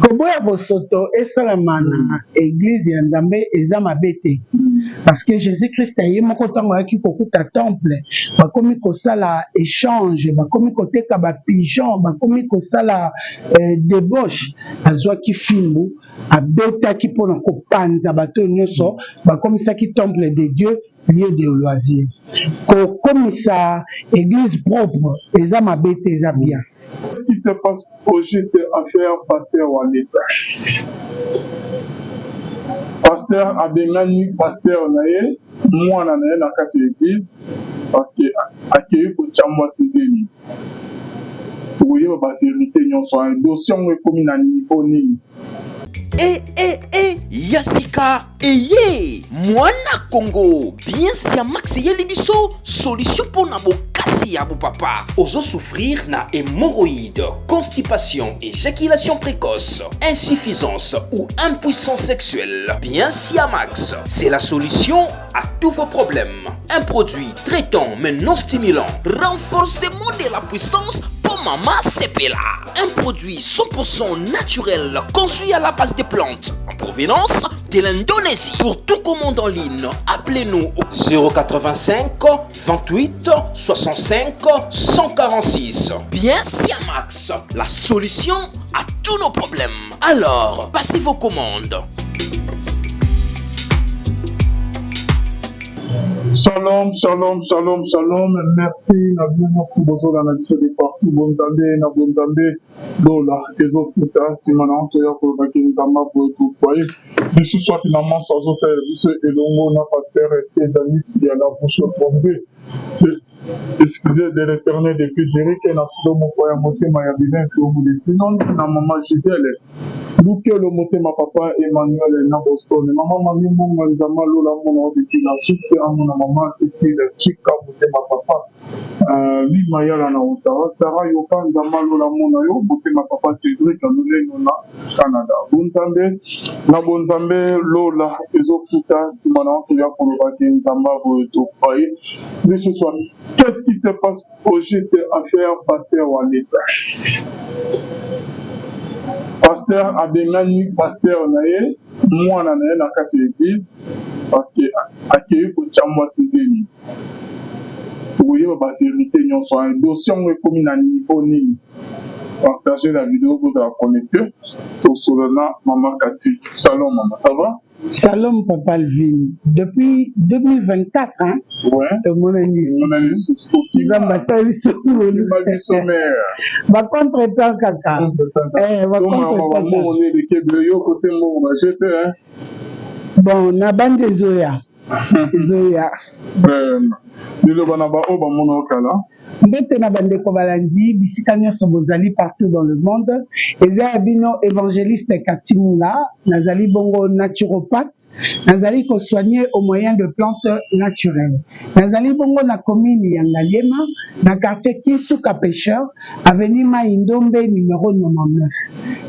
Koboya bosoto esalama na eglise ya Nzambe eza mabe te, parce que Jésus Christ ye moko, ntango ayaki kokuta temple bakomi kosala échange, bakomi koteka bapigeon, bakomi kosala débauche, azwaki fimbu, abetaki mpona kopanza bato nyonso bakomisaki temple de Dieu lieu de loisir. Kokomisa église propre eza mabe te, eza bien. Qu'est-ce qui se passe au juste, affaire pasteur Walesa? Pasteur abengani pasteur na ye, mwana na ye na kati ya église, parce que akei kotya mwasi zemi. Tokoyeba bavérité nyonso wana, dossier yango ekomi na niveau nini? E e e, ya sika eye, mwana Kongo bien Siamax eyeli biso solution mpona bokasi ya bopapa. Ozosouffrir na hémorroïde, constipation, éjaculation précoce, insuffisance ou impuissance sexuelle? Bien Siamax, c'est la solution à tous vos problèmes. Un produit traitant mais non stimulant, renforcement de la puissance pour maman sepela. Un produit 100% naturel, conçu à la base des plantes en provenance de l'Indonésie. Pour tout commande en ligne, appelez-nous au 085 28 65 146. Bien Siamax, la solution à tous nos problèmes. Alors, passez vos commandes. Shalom, shalom, shalom, shalom. Merci na bino nyonso bozolanda biso de partout. Bonzambe na bonzambe, lola ezofuta. Nsima na toya kolobaki Nzambe boye tokoye lisusu wapi na manso azosalela biso elongo na pasteur Ezanis ya la Bouche Trompée, excusez de l'Éternel, depuis Zurich, na filo moko ya motema ya Bivin Filombo depuis Londres, na mama Gisele Lukelo, motema papa Emmanuel na Boston, mama Mami Mbongo, Nzambe alola mona obiki na Suisse, mpe amona mama Cécile Chika, motema papa Lima Yala na Ottawa, Sara Yoka, Nzambe alola mona yo, motema papa Cédric Aloleno na Canada. Bonzambe na bonzambe, lola ezofuta. Nsima na toya kolobaki Nzambe boye tofaye lisusu. Qu'est-ce qui se passe au juste, affaire pasteur Walesa? Pasteur abengani pasteur na ye, mwana na ye na kati ya église, parce que akei kotya mwasi zemi. Tokoyeba bavérité nyonso wana, dossier yango ekomi na niveau nini? Partagez la vidéo, bozala connecté. Tosolo na mama Kati. Shalom mama, ça va? Shalom papa Alvin. Depuis 2024, hein? Ouais. Tomonani lisusu. Nzambe asali biso. Biso mare. Bacontretemps kaka. Bacontretemps eleki ebele, yo kote mbongo bajete. Bon, na bandi ezoya, ezoya. Liloba na baoyo bamona okala. Mbote na bandeko balandi bisika nyonso bozali partout dans le monde. Eza ya bino évangéliste Katimula. Nazali bongo naturopathe, nazali kosoigner au moyen de plantes naturelles. Nazali bongo na commune ya Ngaliema, na quartier Kisuka Pêcheur, avenue Mai Ndombe numéro 99,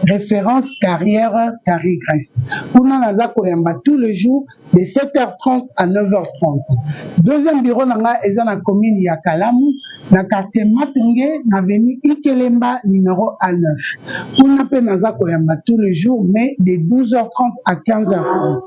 référence carrière Carré Grèce. Kuna naza koyamba tous les jours de 7h30 à 9h30. Deuxième bureau na nga eza na commune ya Kalamu, na quartier Matonge, na avenue Ikelemba numéro A9. Kuna mpe naza koyamba tous les jours, mais de 12h30 à 15h30.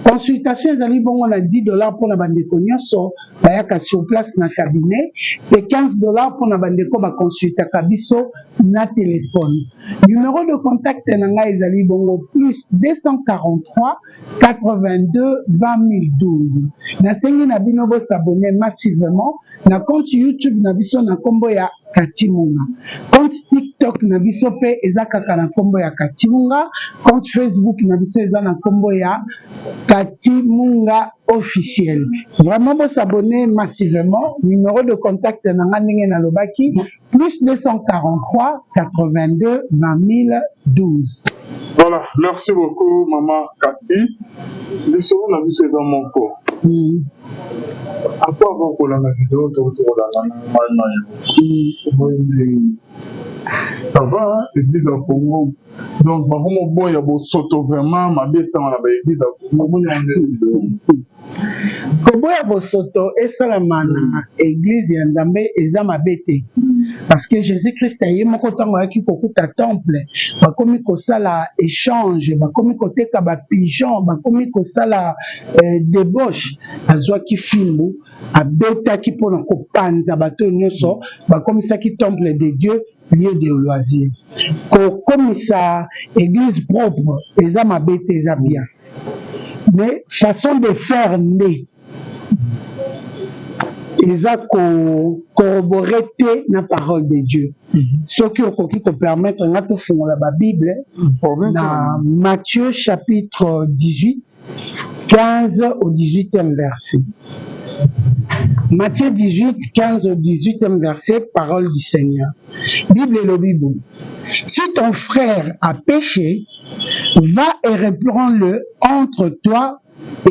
Consultation ezali bongo na 10 $ mpona bandeko nyonso bayaka sur place na cabinet, mpe 15 $ mpona bandeko baconsultaka biso na téléphone. Numéro de contact na ngai ezali bongo plus 243 82 20 012. Nasengi na bino bos'abonner massivement na compte YouTube na biso na nkombo ya Katimunga. Compte TikTok na biso mpe eza kaka na nkombo ya Katimunga. Compte Facebook na biso eza na nkombo ya Katimunga Officiel. Vraiment, bos'abonner massivement. Numéro de contact na nga, ndenge nalobaki, plus 243 82 20 012. Voilà, merci beaucoup mama Kati. Lisolo na biso eza moko. Après avoir kolanda video, tokuti kolanda na ngai na yo, omoi ndenge ça va église ya Congo? Donc bakomoboya bosoto, vraiment mabe esanga na baéglise ya Congo, omoni yango? Koboya bosoto esalama na eglise ya Nzambe eza mabe te. Parce que Jésus Christ ye moko, ntango ayaki kokuta temple bakomi kosala échange, bakomi koteka bapigeon, bakomi kosala débauche, azwaki fimbu, abetaki mpona kopanza bato nyonso bakomisaki temple de Dieu lieu de loisir. Kokomisa église propre eza mabe te, eza bien, mais façon de faire nde eza kocorroborer te na parole de Dieu. Soki okoki kopermettre nga tofungola babible na Matthieu chapitre 18, 15 au 18e verset. Matthieu 18, 15 au 18e verset, parole du Seigneur. Bible elobi boye: «Si ton frère a péché, va et reprends-le entre toi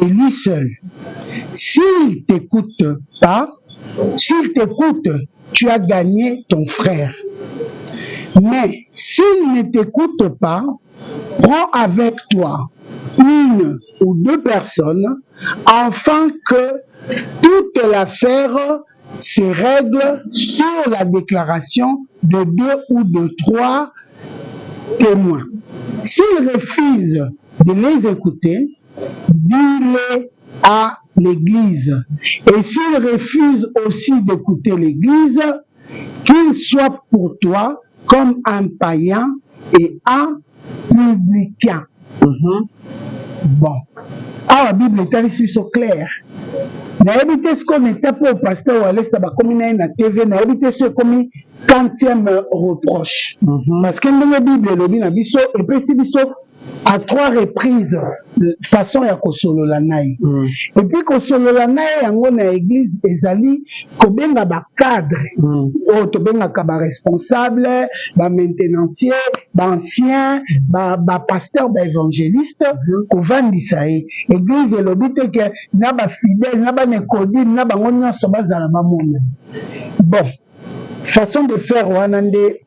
et lui seul. S'il t'écoute pas, s'il t'écoute, tu as gagné ton frère. Mais s'il ne t'écoute pas, prends avec toi une ou deux personnes afin que toute l'affaire se règle sur la déclaration de deux ou de trois témoins. S'il refuse de les écouter, dis-le à l'Église. Et s'il refuse aussi d'écouter l'Église, qu'il soit pour toi comme un païen et un publicain.» Bon, awa Bible etalisi biso clair. Nayebi te soki on étape oyo pasteur Walesa bakomi na ye na TV, nayebi te so ekomi quantième reproche, parce que ndenge Bible elobi na biso, epesi biso à trois reprises façon ya kosolola na ye. Et puis kosolola na ye yango na église ezali kobenga bacadre oyo tobengaka baresponsable, bamaintenancier, baancien, bapasteur, baévangéliste, kovandisa ye. Église elobi te ke na bafidèle, na banekodime, na bango nyonso bazala bamona. Bon, façon de faire wana nde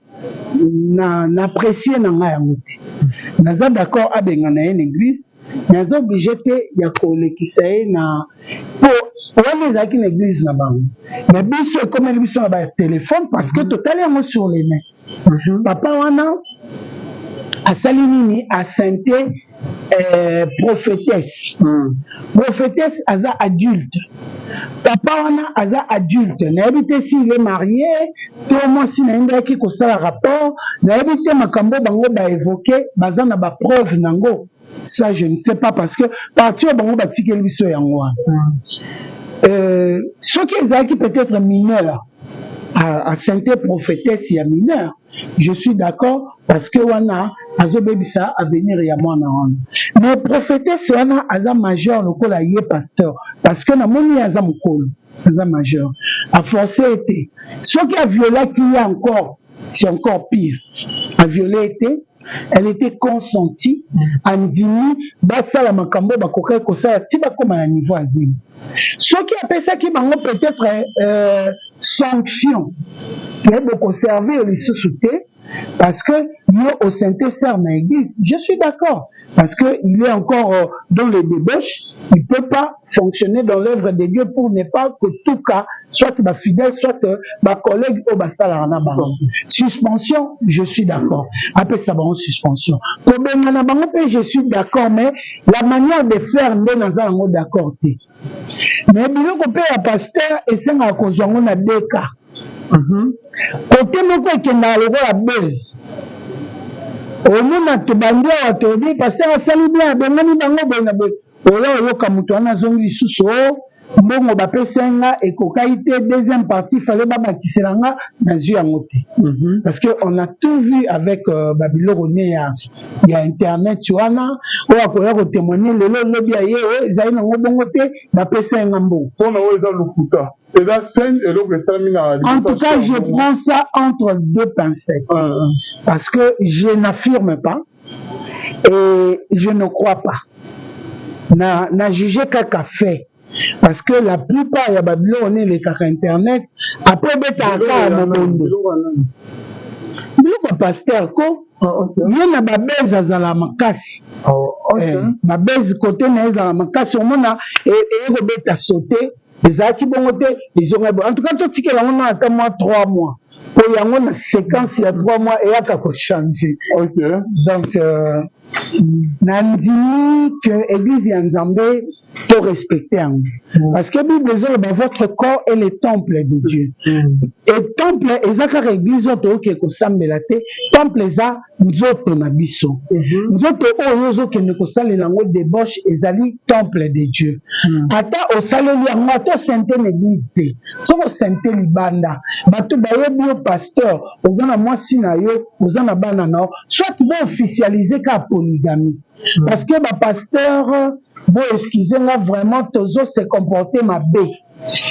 na apprécier na ngai yango te. Naza d'accord abengana ye na église, mais aza obligé te ya kolekisa ye na po wana ezalaki na église na bango. Mais biso ekomeli biso na batelefone parce que totali yango sur le net. Papa wana asali nini? Aenceinté prophétesse. Prophétesse aza adulte, papa wana aza adulte. Nayebi te si il est marié to mwasi na ye nde ayaki kosala rapport. Nayebi te makambo bango baévoquer, baza na bapreuve nango, ça je ne sais pas, parce que parti oyo bango batikeli biso yango wana. Soki ezalaki peut-être mineur aenceinté prophétesse ya mineur, je suis d'accord, parce que wana azobebisa avenir ya mwana wana. Mais prophétesse wana aza majeur lokola ye pasteur, parce que namoni ye aza mokolo, aza majeur. Aforce ete soki aviolaki ye encore, c'est encore pire. Aviolé ete elle était consentie, andimi basala makambo bakokaki kosala ti bakóma na niveau ya zemi. Soki apesaki bango peut-être sanction ke bokoservir lisusu te parce que yo oenceinté sœur na église, je suis d'accord, parce que il est encore dans les débauches, il peut pas fonctionner dans l'œuvre de Dieu pour ne pas que tout cas soit bafidèle, soit bacollègue oyo basalaka na bango. Suspension, je suis d'accord, apesa bango suspension. Kobengana bango mpe, je suis d'accord, mais la manière de faire nde naza yango d'accord te. Mais biloko mpe ya pasteur esengaka kozwa yango na deka kote moko ekendaka lokola buzz. Omona tobandi awa, tolobi pasteur asali bien, abengani bango boye na boye. Oya oyoka moto wana azongi lisusu: o mbongo bapesi nga ekokai te, deuxième partie fallait babakisela nga, nazwi yango te. Parce que on a tout vu avec babiloko ne ya internet wana. Oyo akoya kotémoigne lelo, lobi ya ye oyo ezali nango bongo te, bapesi nga mbongo. Mpona oyo eza lokuta, eza chaîne, eloko esalami na En tout cas, je prends ça entre deux pincettes, parce que je n'affirme pas et je ne crois pas na juge kaka fait, parce que la plupart ya babiloko ne elekaka internet, après ebetaka kaka mobondo. Biloko ya pasteur ko ye na babese azala makasi. Babese kote na ye ezala makasi. Omona eye kobeta sote ezalaki bongo te, ezonga. En tout cas, totikela yango na ata mwa 3 mois. Po yango na séquence ya 3 mois eyaka kochanger. Donc nandimi que église ya Nzambe, to respecter yango, parce que Bible ezoloba: "Votre corps est le temple de Dieu." Et temple eza kaka église oyo toyoki kosambela te. Temple eza nzoto na biso. Nzoto oyo ozokende kosalela yango débauche ezali temple de Dieu. Ata osaleli yango, ata osente na église te, soki osente libanda, bato bayebi yo pasteur, oza na mwasi na yo, oza na bana na yo, soit boofficialiser kaka polygamie, parce que bapasteur, bo excuse nga, vraiment tozo se comporter mabe.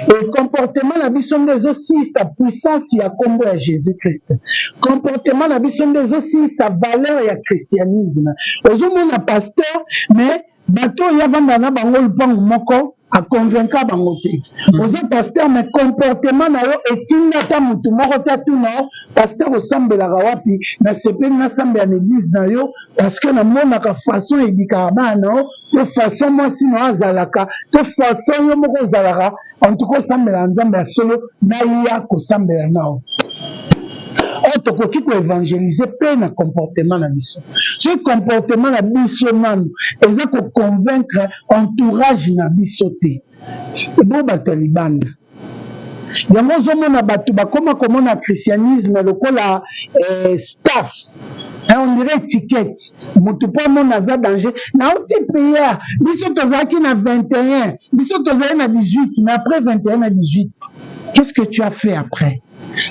Et comportement na biso nde ezosilisa puissance ya nkombo ya Jésus Christ. Comportement na biso nde ezosilisa valeur ya christianisme. Ozomona pasteur, mais bato oyo avanda na bango lupango moko, aconvaincre bango te. Oza pasteur, mais comportement na yo etinda ata motu moko te atuna yo: "Pasteur, osambelaka wapi? Nasepeli nasambela na église na yo, parce que namonaka façon ebikaka bana na yo, to façon mwasi na yo azalaka, to façon yo moko ozalaka. En tout cas osambela Nzambe ya solo, naya kosambela na yo." Oyo tokoki koévangéliser mpe na comportement na biso. Soki comportement na biso nanu eza koconvaincre entourage na biso te, ebo bato ya libanda yango ozomona bato bakóma komona christianisme lokola staff, on dirait étiquette. Motu mpo amona aza danger, nauti prière, biso tozalaki na 21, biso tozali na 18. Mais après 21 na 18, qu'est-ce que tu as fait après?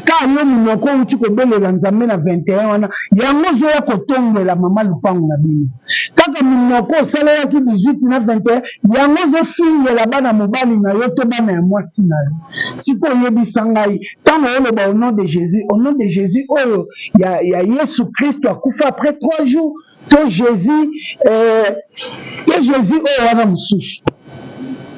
Kaka yo monoko outi kobelela Nzambe na 21 wana, yango ozoya kotongela mama lupango na bino. Kaka monoko osalelaki 18 na 21, yango ozofingela bana mobali na yo to bana ya mwasi na yo. Sikoyo oyebisa ngai, ntango oloba "au nom de Jésus", au nom de Jésus oyo ya Yesu Kristo akufa après 3 jours, to Jésus to Jésus oyo wana mosusu?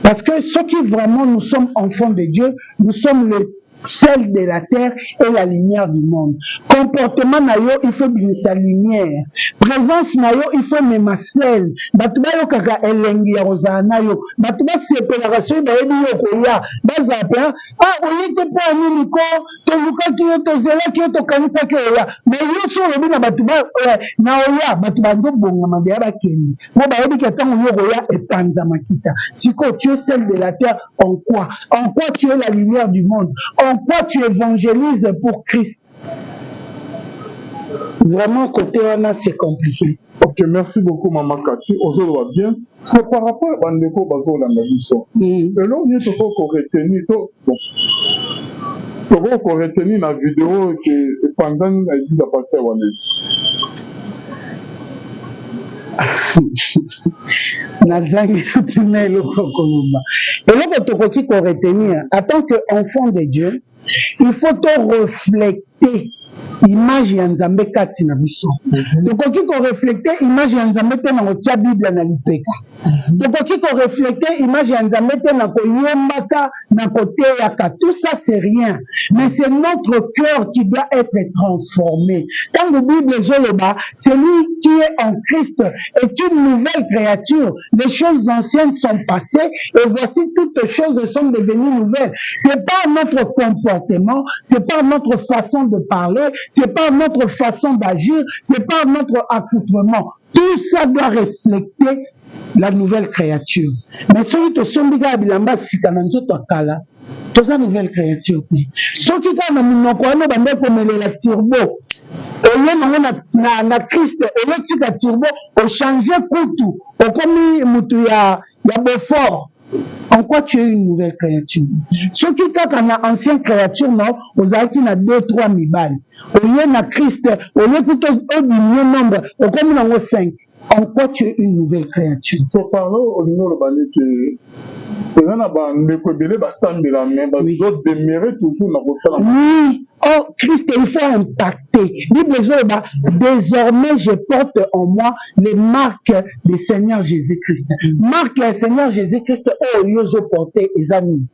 Parce que soki vraiment nous sommes enfants de Dieu, nous sommes le sel de la terre et la lumière du monde. Comportement na yo, il faut bimisa lumière. Présence na yo, il faut mema sel. Bato bayokaka elengi ya kozala na yo, bato basepelaka soki bayebi yo koya, bazala mpe: "Ah, oye te mpo ya nini? Ko tolukaki yo, tozelaki yo, tokanisaki oya." Mais yo so olobi na bato na oya, bato bandobongama deya, bakende mo bayebi ke ntango yo koya, epanza makita. Sikoyo tu es sel de la terre en quoi? En quoi tu es la lumière du monde? En quoi tu évangélises pour Christ? Vraiment, côté wana, c'est compliqué. Ok, merci beaucoup, Mama Kati. Ozoloba bien. So, par rapport ya bandeko bazolanda biso, eloko nini tokoki koretenir, to tokoki koretenir na video ke epanzani na église ya pasteur Walesa? Nazangi tuna eloko koloba. Eloko tokoki koretenir, en tant que enfant de Dieu, il faut to refléter image ya Nzambe kati na biso. Tokoki korefléter image ya Nzambe te na kotia Bible na lipeka. Tokoki korefléter image ya Nzambe te na koyembaka, na koteyaka. Tout ça, c'est rien, mais c'est notre cœur qui doit être transformé. Ntango Bible ezoloba: "Celui qui est en Christ est une nouvelle créature, les choses anciennes sont passées et voici, toutes choses sont devenues nouvelles", c'est pas notre comportement, c'est pas notre façon de parler, c'est pas notre façon d'agir, c'est pas notre accoutrement. Tout ça doit refléter la nouvelle créature. Mais soki tosombi kaka bilamba sika na nzoto ya kala, toza nouvelle créature te. Soki kaka na monoko wana bande komelela turbo, oye nango na Christ, oyotika turbo, ochange kutu, okomi mutu ya beaufort, en quoi tu es une nouvelle créature? Soki kaka na ancienne créature na ozalaki na 2 3 mibali, oye na Christ, oye kutu odiminue nombre, okomi nango 5, en quoi tu es une nouvelle créature? So parlo, olingi oloba neti eza na bandeko ebele basambela, mais bazodemeurer toujours na kosala. Oui. Oh, Christ, il faut impacter. Bible ezoloba: "Désormais je porte en moi les marques du Seigneur Jésus-Christ." Marque ya Seigneur Jésus-Christ oyo yo ozoporte eza nini?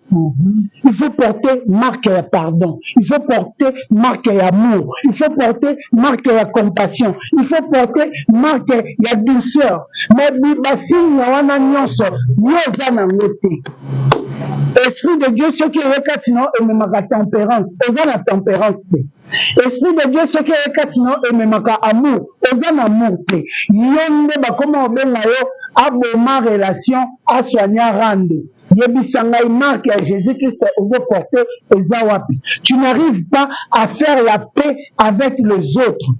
Il faut porter marque ya pardon, il faut porter marque ya amour, il faut porter marque ya compassion, il faut porter marque ya douceur. Mais basigne wana nyonso, yo oza nango te. Esprit de Dieu soki eye kati na yo, ememaka tempérance. Oza na tempérance te. Esprit de Dieu soki eye kati na yo, ememaka amour. Oza na amour te. Yo nde bakoma kobenga yo aboma relation, asoigna rando. Yebisa ngai, marque ya Jésus Christ ozoporte eza wapi? Tu n'arrives pas à faire la paix avec les autres,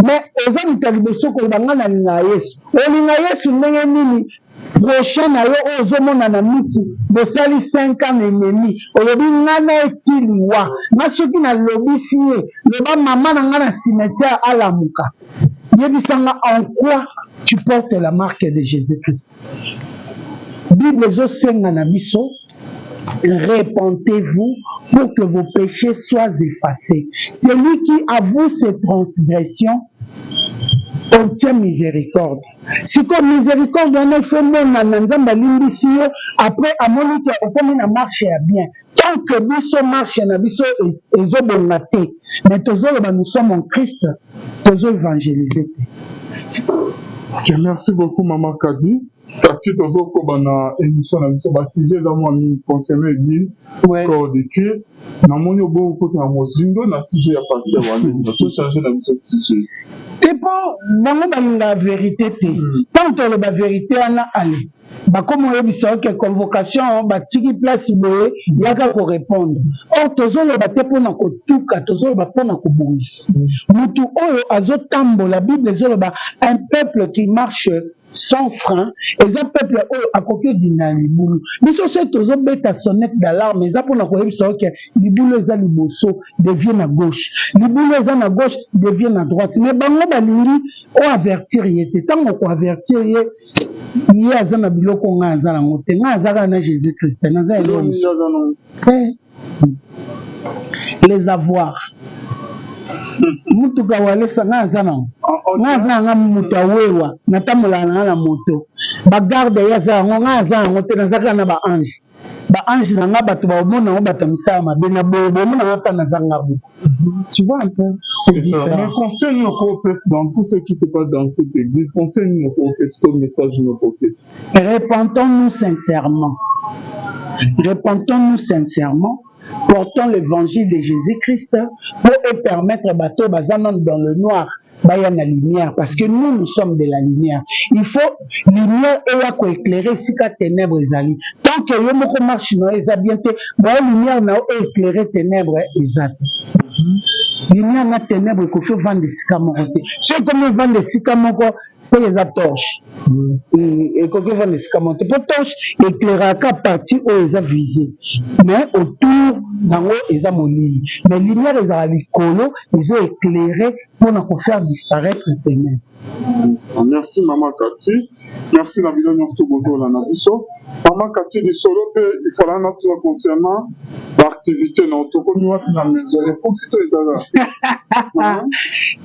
mais oza moto ya liboso koloba: "Ngai nalinga Yesu." Olinga Yesu ndenge nini? Prochain na yo oyo ozomona na misu, bosali 5 ans na ennemi, olobi: "Ngai na eti liwa nga, soki nalobisi ye, loba mama na ngai na cimetière alamuka." Yebisanga, en quoi tu portes la marque de Jésus Christ? Bible ezosenga na biso: "Répentez-vous pour que vos péchés soient effacés. Celui qui avoue ses transgressions obtient miséricorde." Sikoyo miséricorde wana efo monana. Nzambe alimbisi yo, après amoni ke okomi na marche ya bien. Tant que biso marche na biso ezobonga te, mais tozoloba: "Nous sommes en Christ", tozo évangéliser te. Ok, merci beaucoup, Mama Kadi Kati. Tozokoba na émission na biso. Basujet eza mwa mingi concernant église Corps de Christ. Namoni oboyi okota na mozindo na sujet ya pasteur Walesa. Tochange na biso sujet. Te, mpo bango balingaka vérité te. Ntango toloba vérité wana, ale bakoma oyebisa oke convocation batiki place boye, yaka korépondre. Or tozoloba te mpona kotuka, tozoloba mpona kobongisa mutu oyo azotambola. Bible ezoloba: "Un peuple qui marche sans frein eza peuple oyo akoki odinda na libulu." Biso soki tozobeta sonnette d'alarme, eza mpona koyebisa oke libulu eza liboso, dévie na gauche, libulu eza na gauche, dévie na droite. Mais bango balingi oavertir ye te. Ntango koavertir ye, ye aza na biloko, ngai aza nango te. Ngai aza kaka na Jésus Christ, naza eloko te. Les avoirs, mutuka Walesa, ngai aza nango. Ngai aza nanga moto awewa, natambolaka nanga na moto. Bagarde, ye aza yango, ngai aza yango te. Naza kaka na baange. Baange na nga, bato baomona yango, bato ya misala mabe na boye bomona nga kaka naza nga buku. Tu vois un peu, c'est différent. Mais conseil nini okopesa dans tout ce qui se passe dans cette église? Conseil nini okopesa to message nini okopesa? Repentons-nous sincèrement, repentons-nous sincèrement, portons l'évangile de Jésus-Christ pour permettre bato baza nano dans le noir baya na lumière, parce que nous, nous sommes de la lumière. Il faut lumière eya koéclairer esika ténèbre ezali. Tant que yo moko marche na yo eza bien te, boya lumière na yo éclairer ténèbre eza te. Lumière na ténèbre ekoki ovanda esika moko te. Soki ekomi ovanda esika moko, seke eza torche. Ekoki ovanda esika moko te, mpo torche éclairaka partie oyo eza visé, mais autour nango eza molili. Mais lumière ezala likolo, ezo éclairer mpona kofaire disparaître ténèbre. Merci, Mama Kati. Merci na bino nyonso bozolanda biso. Mama Kati, lisolo mpe ifala na tuna concernant baactivité na tokomi wapi na maison? Ekufi to ezala?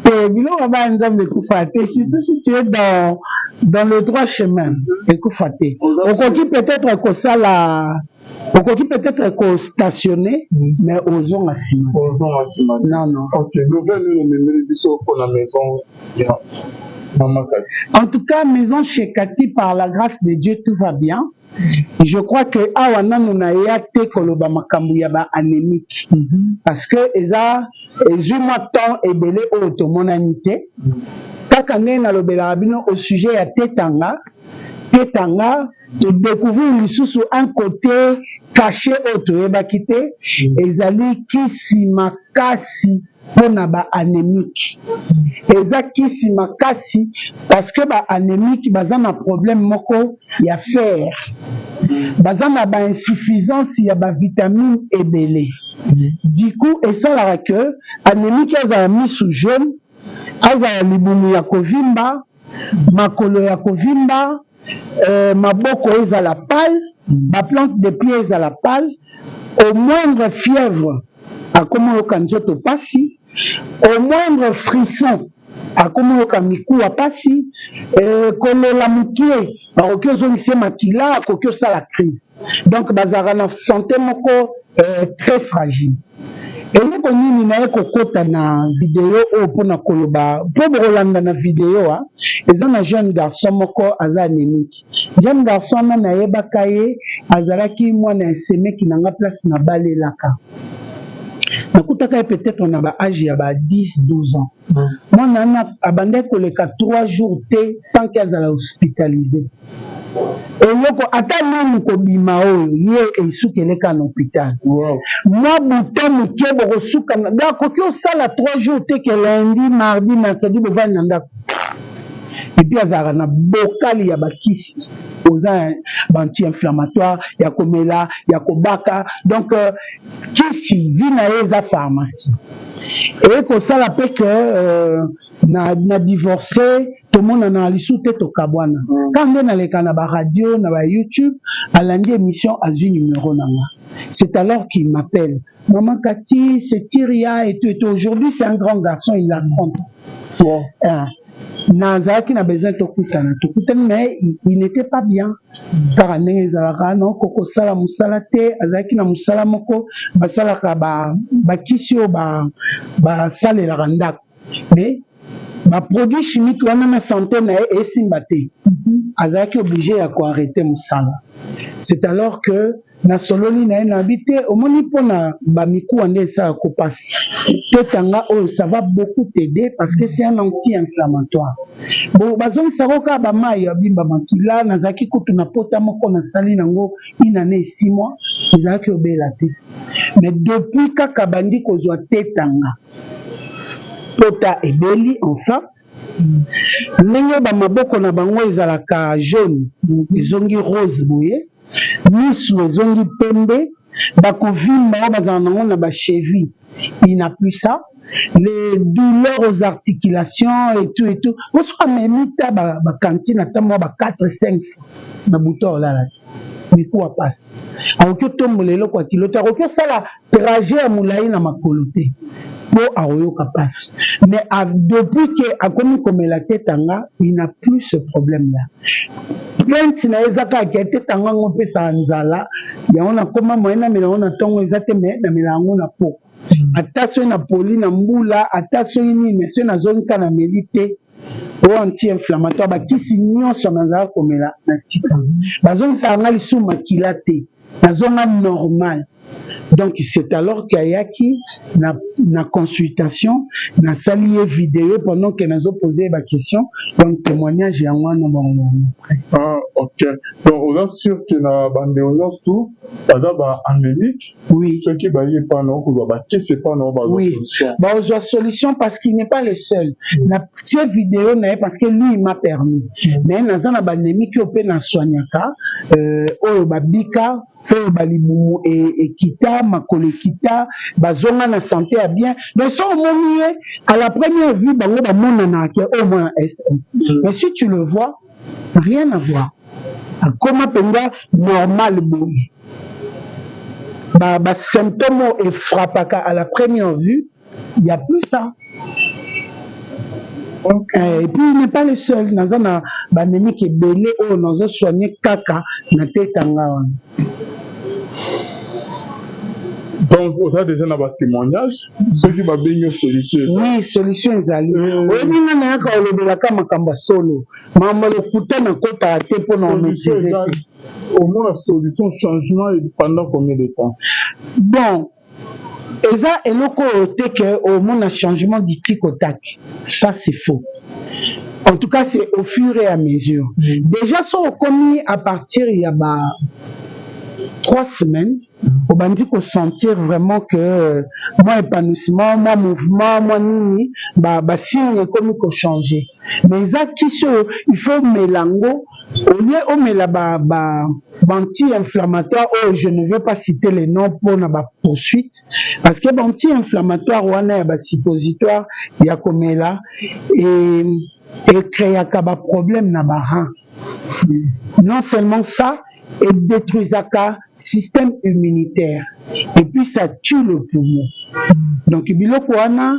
Te, biloko baya Nzambe ekufa te, surtout si tu es dans le droit chemin, ekufa te. Okoki peut-être kosala, okoki peut-être kostationner, mais ozonga nsima. Ozonga nsima. Non. Ok, nouvelle nini omemeli biso mpona maison ya Mama Kati? En tout cas, maison chez Kati, par la grâce de Dieu, tout va bien. Je crois que awa nanu naya te koloba makambo ya baanémique, parce que eza ezwi mwa temps ebele oyo tomonani te. Kaka ndenge nalobelaka bino au sujet ya tetanga, tetanga, todécouvrir lisusu un côté caché oyo toyebaki te. Ezali kisi makasi mpona baanémique, eza kisi makasi, parce que baanémique baza na problème moko ya fer, baza na bainsuffisance ya bavitamine ebele. Du coup esalaka ke anémique azala misu jaune, azala libumu ya kovimba, makolo ya kovimba, maboko ezala pâle, baplante de pied ezala pâle. Au moindre fièvre, akoma oyoka nzoto pasi. Au moindre frisson, akoma oyoka mikuwa pasi. Kolela mokie, bakoki ozongisa makila, akoki osala crise. Donc bazalaka na santé moko très fragile. Eloko nini naye kokota na video oyo mpona koloba, mpo bokolanda na video a eza na jeune garçon moko aza anémique. Jeune garçon wana, nayebaka ye, azalaki mwana ya semeki na nga. Place nabalelaka, nakutaka ye peut-être na ba âge ya ba 10 12 ans. Mwana wana abandaki koleka 3 jours te sans que azala hospitalisé. Eloko ata nanu kobima oyo ye esuki eleka na hôpital. Mwa bouton moke bokosuka, akoki osala 3 jours te que lundi, mardi, mercredi bovandi na ndako. Et puis azalaka na bokali ya bakisi, oza ba-anti-inflammatoire ya komela, ya kobaka. Donc kisi, vie na ye eza pharmacie. Eye kosala mpe que na divorce, tomonana lisusu te, tokabwana. Kaka nde naleka na baradio, na baYouTube, alandi émission, azwi numéro na nga. C'est alors qu'il m'appelle: "Maman Cathy, c'est Tyria", et tout et tout. Aujourd'hui, c'est un grand garçon, il a 30 ans. Nazalaki na besoin tokutana, tokutani, mais il n'était pas bien. Kaka ndenge ezalaka, nakoki kosala mosala te. Azalaki na mosala moko basalaka bakisi oyo basalelaka ndako, mais baproduit chimique wana na santé na ye esimba te. Azalaki obligé ya koarrêter mosala. C'est alors que nasololi na ye, nabi te, omoni, mpona bamikuwa nde esalaka kopasi, tetanga oyo, ça va beaucoup t'aider parce que c'est un anti-inflammatoire. Bon, bazongisaka kaka bamai ya bimba makila. Nazalaki kutu na pota moko, nasali nango une année et 6 mois, ezalaki obela te. Mais depuis kaka bandi kozwa tetanga, pota ebeli. Enfin, ndenge bamaboko na bango ezalaka jaune, ezongi rose boye, misu ezongi pembe, bakovimba oyo bazala nango na bacheville, il n'a plus ça. Les douleurs aux articulations et tout et tout, mosuku amemi ta bacantine ata mwa ba 4 5 fois na butu, olala te, mikuwa pasi, akoki otombola eloko ya kilo te, akoki osala trajet ya molai na makolo te mpo akoyoka mpasi. Mais depuis que akomi komela tetanga, il n'a plus ce problème là. Plainte na ye eza kaka que tetanga yango opesaka nzala. Yango nakoma moye namela yango na ntongo eza te, mais namela yango na poko, ata soki napoli na mbula, ata soki nini, mais soki nazongi kaka, nameli te oyo anti-inflammatoire. Bakisi nyonso nazala komela na tika, bazongisaka nga lisusu makila te, nazonga normal. Donc c'est alors qu'ayaki na consultation, nasali ye vidéo pendant que nazopose ye baquestion. Donc témoignage yango wana bango. Ah, ok. Donc oza sûr que na bandeko nyonso baza baanémique, soki baye epa na okozwa bakisi epa na bazwa solution? Bazwa solution parce qu'il n'est pas le seul. Natie vidéo na ye parce que lui, il m'a permis. Mais naza na baanémique oyo mpe nasoignaka, oyo babika, oyo balibumu ekita, makolo ekita, bazonga na santé ya bien. Donc so omoni ye à la première vue, bango bamonanaka ke oyo mwana SS. Mais si tu le vois, rien à voir, akoma mpenza normal boye. Basymptôme oyo efrappaka à la première vue, il y a plus ça. Et puis il n'est pas le seul. Naza na baanémique ebele oyo nazosoigne kaka na tetanga wana. Donc oza déjà na batémoignage, soki babengi yo, solution eza? Oui, solution ezali. Oyebi nga nayaka olobelaka makambo ya solo, makambo ya lokuta nakotaka te mpona solution omaîtrise eza te. Omona solution, changement pendant combien de temps? Bon, eza eloko oyo te que omona changement du tic au tac, ça c'est faux. En tout cas, c'est au fur et à mesure. Déjà so okomi à partir ya ba 3 semaines, obandi kosentir vraiment que mwa épanouissement, mwa mouvement, mwa nini, basigne ekomi kochanger. Mais eza kisi oyo il faut omela yango au lieu omela ba anti-inflammatoire oyo, je ne veux pas citer les noms mpona bapoursuite, parce que ba anti-inflammatoire wana ya basuppositoire ya komela ecréaka baproblème na barein. Non seulement ça, edétruisaka système immunitaire et puis ça tue le poumon. Donc biloko wana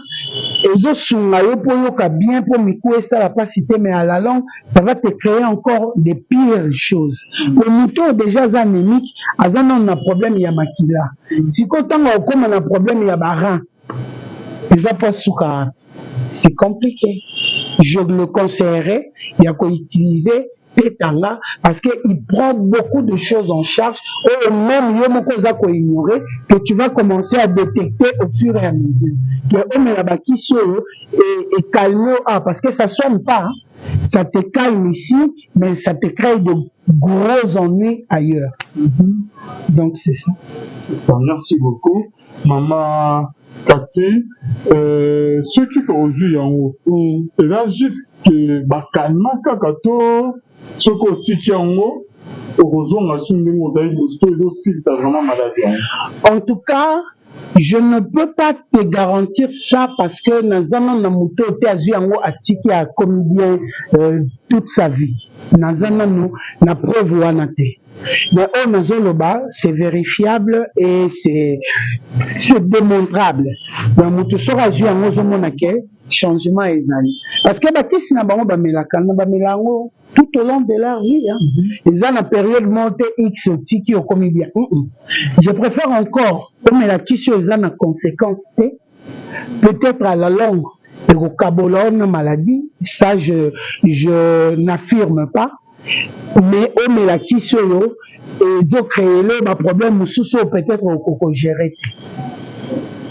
Ezosunga yo mpo oyoka bien, mpo mikuwa esala mpasi te, mais à la longue, ça va te créer encore de pires choses. Po moto oyo déjà aza anémique, aza nano na problème ya makila. Sikoyo ntango akokóma na problème ya barein, eza mpo asuka, c'est compliqué. Je le conseillerais ya koutiliser Tetanga parce que il prend beaucoup de choses en charge oyo même yo moko oza koignorer, que tu vas commencer à détecter au fur et à mesure que omela bakisi oyo ecalme. Ah, parce que ça soigne pas, hein. Ça te calme ici, mais ça te crée de gros ennuis ailleurs. Donc c'est ça. C'est ça. Merci beaucoup, maman Kati. Soki ozwi yango, eza juste ke bacalma kaka to soki otiki yango, okozonga su ndenge ozali liboso, to ezosilisa vraiment maladie yango? En tout cas, je ne peux pas te garantir ça parce que naza nano na moto te azwi yango, atiki, akomi bien toute sa vie. Naza nanu na preuve wana te, mais oyo nazoloba, c'est vérifiable et c'est démontrable. Donc moto soki azwi yango, ozomona ke changement ezali, parce que bakisi na bango bamelaka na bamela yango tout au long de leur vie, hein. Eza na période moko te x otiki, okomi bien. Je préfère encore omela kisi oyo eza na conséquence te. Peut-être à la longue ekokabola na maladie, ça je n'affirme pas, mais omela kisi oyo ezocréer baproblème mosusu oyo peut-être okokogérer te.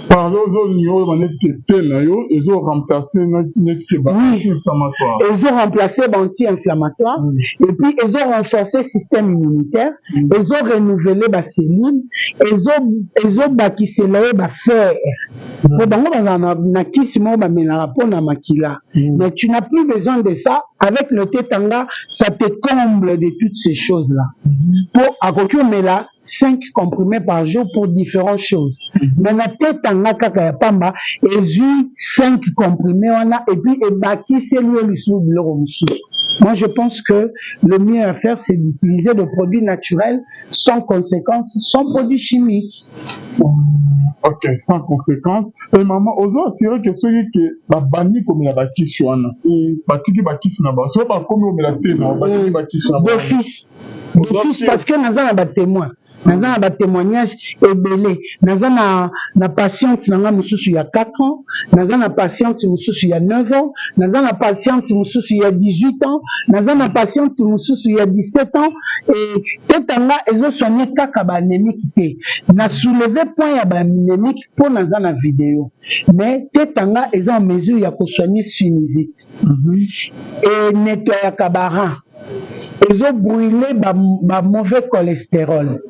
Pardon, ozolingi oyo baneti ke te na yo ezoremplace neti ke ba-anti-inflammatoire? Ezoremplace ba-anti-inflammatoire et puis ezorenforcer système immunitaire, ezorenouveler bacellule, ezobakisela ye bafer, po bango bazala na kisi moko bamelaka mpona makila, mais tu n'as plus besoin de ça. Avec le Tetanga, ça te comble de toutes ces choses là po akoki omela 5 comprimés par jour pour différentes choses, mais na Tetanga kaka ya pamba, ezwi 5 comprimés wana et puis ebakiseli yo lisusu biloko mosusu. Moi, je pense que le mieux à faire, c'est d'utiliser des produits naturels, sans conséquences, sans produits chimiques. Ok, sans conséquences. Et maman, ozo assurer que soki ke babandi komela bakisi wana, batiki bakisi na bango, soki bakomi komela te na batiki bakisi na bango? D'office, d'office, parce que naza na batémoin, naza na batémoignage ebele. Naza na patiente na nga mosusu ya 4 ans, naza na patiente mosusu ya 9 ans, naza na patiente mosusu ya 18 ans, naza na patiente mosusu ya 17 ans. E Tetanga ezosoigne kaka baanémique te. Na soulever point ya baanémique mpo naza na video, mais Tetanga eza en mesure ya kosoigne sinusite, enettoyaka barein, ezobrûle bamauvais cholestérol,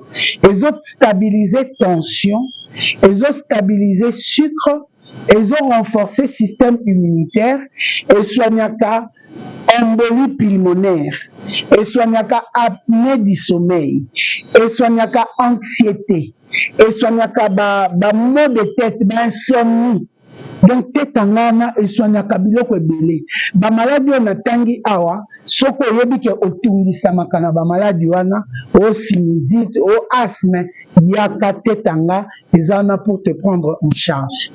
ezostabilize tension, ezostabilize sucre, ezorenforcer système immunitaire, esoignaka embolie pulmonaire, esoignaka apnée du sommeil, esoignaka anxiété, esoignaka bamaux de tête, bainsomnie. Donc Tetanga wana esoignaka biloko ebele. Bamaladi oyo natangi awa, soki oyebi ke otungisamaka na bamaladi wana, o sinusite, o asthme, yaka, Tetanga eza wana pour te prendre en charge.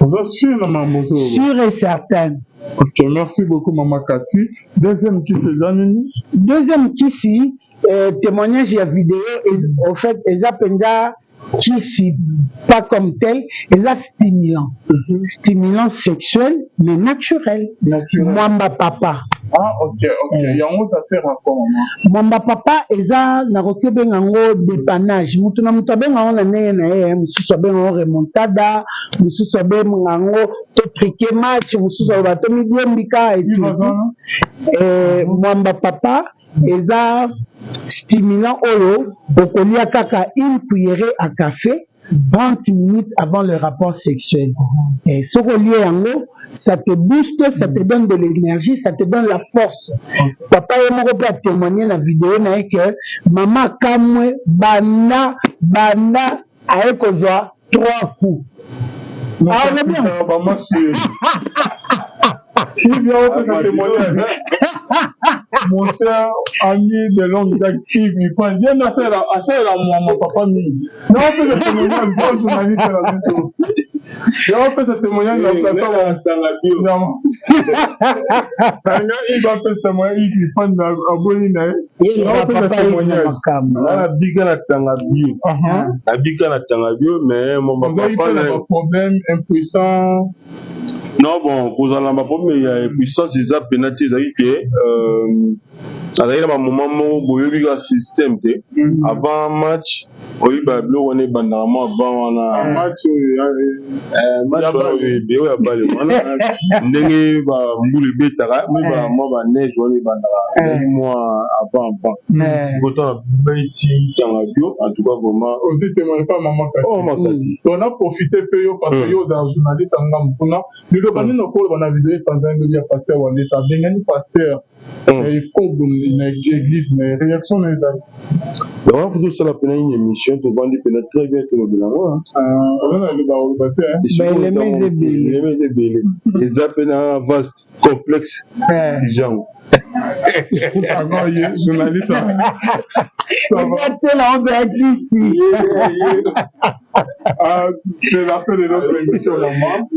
Oza sûr na mambo? Sûr et certain. Ok, merci beaucoup, mama Kati. Deuxième kisi eza nini? Deuxième kisi, témoignage ya video, au fait eza mpenza kisi pas comme tel, eza stimulant, stimulant sexuel mais naturel. Naturel. Mwamba papa. Ah, ok. Yango, ça sert à quoi, maman? Mwamba papa eza, nakoki obenga yango dépannage. Moto na moto abenga yango na ndenge na ye. Mosusu abenga yango remontada, mosusu abenga yango to triquer match, mosusu aloba to midiembika et tout. Mwamba papa eza stimulant oyo okolia kaka une cuillerée à café 30 minutes avant le rapport sexuel. Et soki olie yango, ça te booste, ça te donne de l'énergie, ça te donne la force. Papa ye moko mpe atémoigne na video na ye ke mama akamwe banda banda aye kozwa trois coups. Ah, on est bien. Bamasi Yves opesa témoignage. Mon cher ami de longue date Yves Ipan, ye asalela mwama papa mingi. Na opesa témoignage, bon journaliste na biso. Yo opesa témoignage na plateau. Tanga bio. Nga Iba apesa témoignage, Ibi fan aboyi na ye. Ye opesa papa témoignage. Makambo. Nga nabika na Tanga Bio. Nabika na Tanga Bio, mais mo Ozali bapapa mpe na na baproblème impuissant? Non, bon, kozala na baproblème ya impuissance eza mpena te. Ezalaki ke azalaki na bamoment moko boyebi kaka système te. Avant match, oyebi biloko wana ebandaka mwa avant wana. Match oyo? Match Ya wana. bale. Oyebi oyo ya bale wana, ndenge bambula ebetaka, mwa baneige wana ebandaka, ezalaki mwa avant avant. Sikoyo ntango nabeti Tanga Bio, en tout cas vraiment. Ozwi témoigne pa mama Kati. Oh, makati. On a profité mpe yo parce que yo ozala journaliste ya ngambu kuna. Liloba nini okoloba na video epanzani lobi ya pasteur Walesa abengani pasteur ya ekobo na église na ye? Réaction na ezali? Vraiment, faut tosala mpena une émission, tovandi mpena très bien, tolobela yango. Oza na liloba koloba te? Baelema eza ebele. Elema eza ebele, eza mpena vaste, complexe sujet yango. Avant ye journaliste. Etiela ombe akiti. Ah, c'est la fin de notre émission, maman.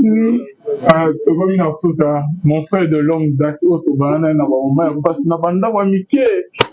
Ah, tokomi na suka. Mon frère de longue date oyo tobana na bamoma ya mpasi na bandako ya mike.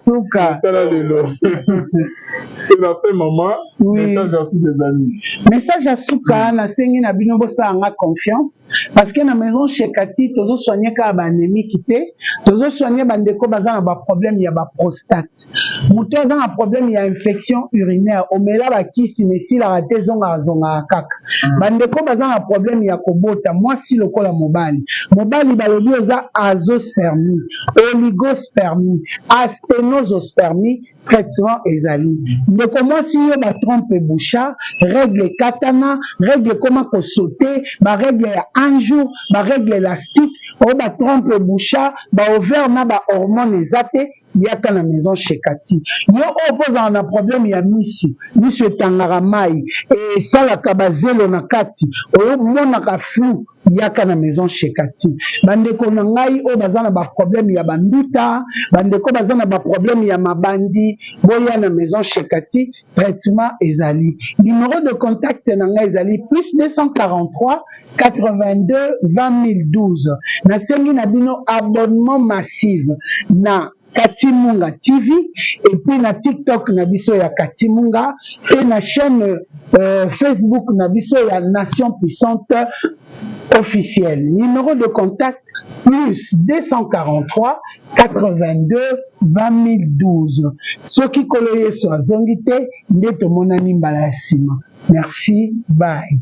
Suka. Tala lelo, c'est la fin, maman. Oui. Message ya suka ezali? Message ya suka, nasengi na bino bosala nga confiance parce que na maison chez Kati tozosoigne kaka baanémique te, tozosoigne bandeko baza na baproblème ya baprostate, moto aza na problème ya infection urinaire, omela bakisi na esilaka te, ezongaka zongaka kaka, bandeko baza na problème ya kobota, mwasi lokola mobali. Mobali balobi oza azoospermie, oligospermie, asthénospermie, traitement ezali. Ndeko mwasi, yo batrompe eboucha, règle ekatana, règle ekoma kosaute, barègle ya un jour, barègle élastique, oyo batrompe eboucha, baovaire na bahormone eza te, yaka na maison chez Kati. Yo oyo mpo ozala na problème ya misu, misu etangaka mai, esalaka bazelo na kati, oyomonaka flou, yaka na maison chez Kati. Bandeko na ngai oyo baza na baproblème ya banduta, bandeko baza na baproblème ya mabandi, boya na maison chez Kati, traitement ezali. Numéro de contact na ngai ezali plus 243 82 20 012. Nasengi na bino abonnement massive na Katimunga TV et puis na TikTok na biso ya Katimunga et na chaîne Facebook na biso ya Nation Puissante officielle. Numéro de contact plus 243 82 20 012. Soki Kolo Yesu azongi te, nde tomonani mbala ya nsima. Merci, bye.